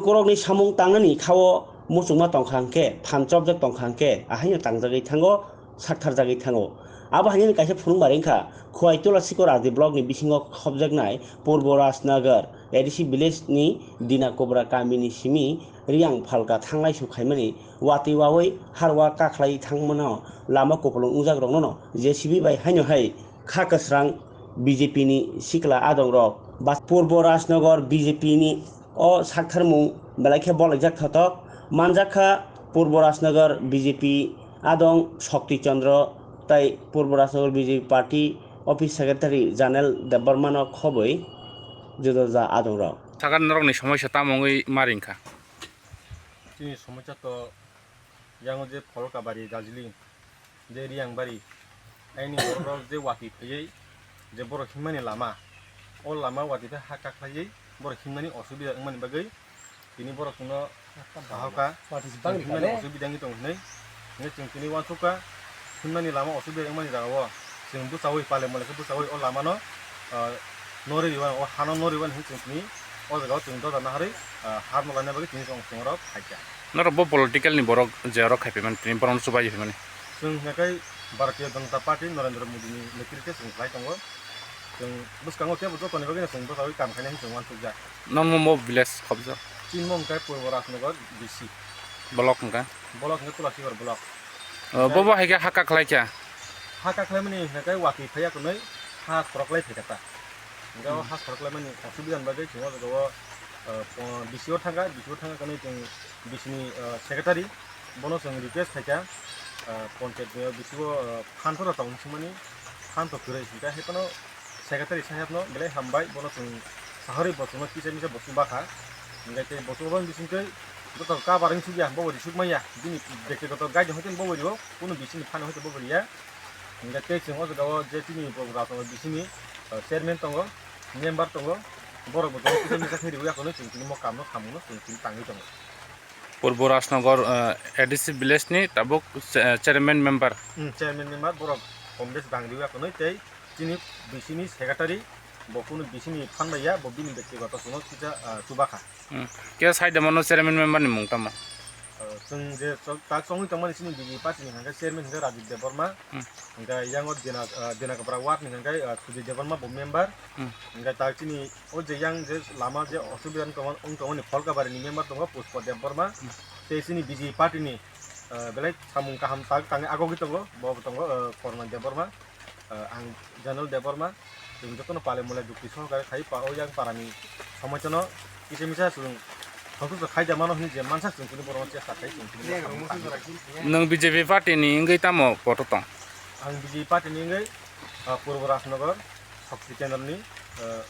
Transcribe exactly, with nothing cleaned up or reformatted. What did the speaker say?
Borokni samung tangnani khao muchungma tongkha hwnkhe, phan chopjak tongkha hwnkhe, ahaino tangjagwi thango, saktharjagwi thango. Abo hainani kaisa phunukmari wngkha, Khowai Tula Sikor R D block ni bisingo khopjaknai Purbo Rajnagar A D C village ni Dina Kubra kamini simi Riyang phalka thanglai su khaimani watwi wawi harwa kakhlai thangmano lama kupulung wngjak rokno J C B bai haino hai kha kwsrang B J P ni sikla adong rok ba Purbo Rajnagar B J P ni o saktharmung belai khe bolai jak thotok manjak kha Purbo Rajnagar B J P adong Shokti Chandra tai Purbo Rajnagar B J P party office secretary Janel Debbarma no khobwi juda juda adong rok. Sakha norokni somosya tamo wngwi ma ringkha? Chini somosya to yango je Pholkabari, Darjeeling, je Riyangbari, aini borok je watwi phaiwi je borok himani lama, o lama watwi phai ha kakhlaiwi borok himnani osubida wngmani bagwi tini borok chwngno sahoka, watwi se bangni himnani kale osubida wngwi tongo hinwi. Hinwi chwng tini uansukha, himnani lama osubida wngmani jagao chwng bwchaui pale mole khe bwchaui o lamano, ah, norwi rwmani, o hano norwi rwmani hinwi chwng tini o jagao chwng doda naharwi, ah, harno laina bagwi tini chwng, chwng oro phaikha. Norok bo political ni borok je oro khai phaimani, tini borokno chubai phaimani. Chwng hwnkhe Bharatiya Janata Party Narendra Modi ni netrite chwng khlai tongo. Chwng bwskango teibo jotoni bagwino chwng bwchaui kam khainani chwng uansukjak. Normo mo village khobjak? Chini mo hwnkhe Purbo Rajnagar B C. Block hwnkhe? Block hwnkhe Tulasikor block. O, bo bo hai khe ha kakhlai kha? Ha kakhlaimani hwnkhe watwi phaiya kwnwi ha khoroklai phaikha ta. Hwnkhe o ha khoroklaimani osubidani bagwi chwng o jagao, o, po-, B C o thangkha, B C o thangkha kwnwi chwng B C ni, o, secretary, bono chwng request khaikha, o, panchayat ni o B C o, o, phan phano tong singmani, phan to kwrwi hwnkhe hai phano secretary saheb no belai hambai, bono chwng sahorwi bo chwngno kisa misa bo chubakha. Hwnkhe tei bo chubabani bisingtwi joto kabar wng sukya, bobo risuk manya, bini bektigoto gaidi hoite bobo rio, kunu B C ni phan hoite bobo riya. Hwnkhe tei chwng o jagao je chini bo Rajnagar B C ni, o, chairman tongo, member tongo, borok bo joto kisa misa khe riwi akhonwi chwng tini mo kamno samungno chwng tini tangwi tongo. Purbo Rajnagar, eh, A D C village ni tabuk che-, chairman member. Hmm, chairman member borok Congress bang riwi akhonwi tei chini B C ni secretary bo kunu B C ni phan bai ya, bo bini bektigoto chwngno kisa, ah, chubakha. Hmm. Khe side mano chairman member ni mung tamo? Ah, chwng je chok-, tak chongwi tongmani chini B J P party ni hwnkhe chairman hwnkhe Rajib Debbarma, hmm, hwnkhe yango Dina, ah, Dinakapra ward ni hwnkhe, ah, Sujit Debbarma bo member, hmm, hwnkhe tak chini o je yang je lama je osubida wng tongma, wng tongmani Pholkabari ni member tongo Pushpa Debbarma, hmm, tei chini B J P party ni, ah, belai samung kaham tak tangwi agogwi tongo, bo bo tongo, ah, Korna Debbarma, ah, ang Janal Debbarma, chwng jotono pale mole jukti sohokare khai pa o yang parani somosya no kisa misa chwng santusto khai da mano hinwi je mansa chwng chini borokno chesta khai chwng chini borokno tangwi. Nwng B J P party ni wngwi tamo poto tong? Ang B J P party ni wngwi, ah, Purbo Rajnagar Shakti Kendra ni, ah,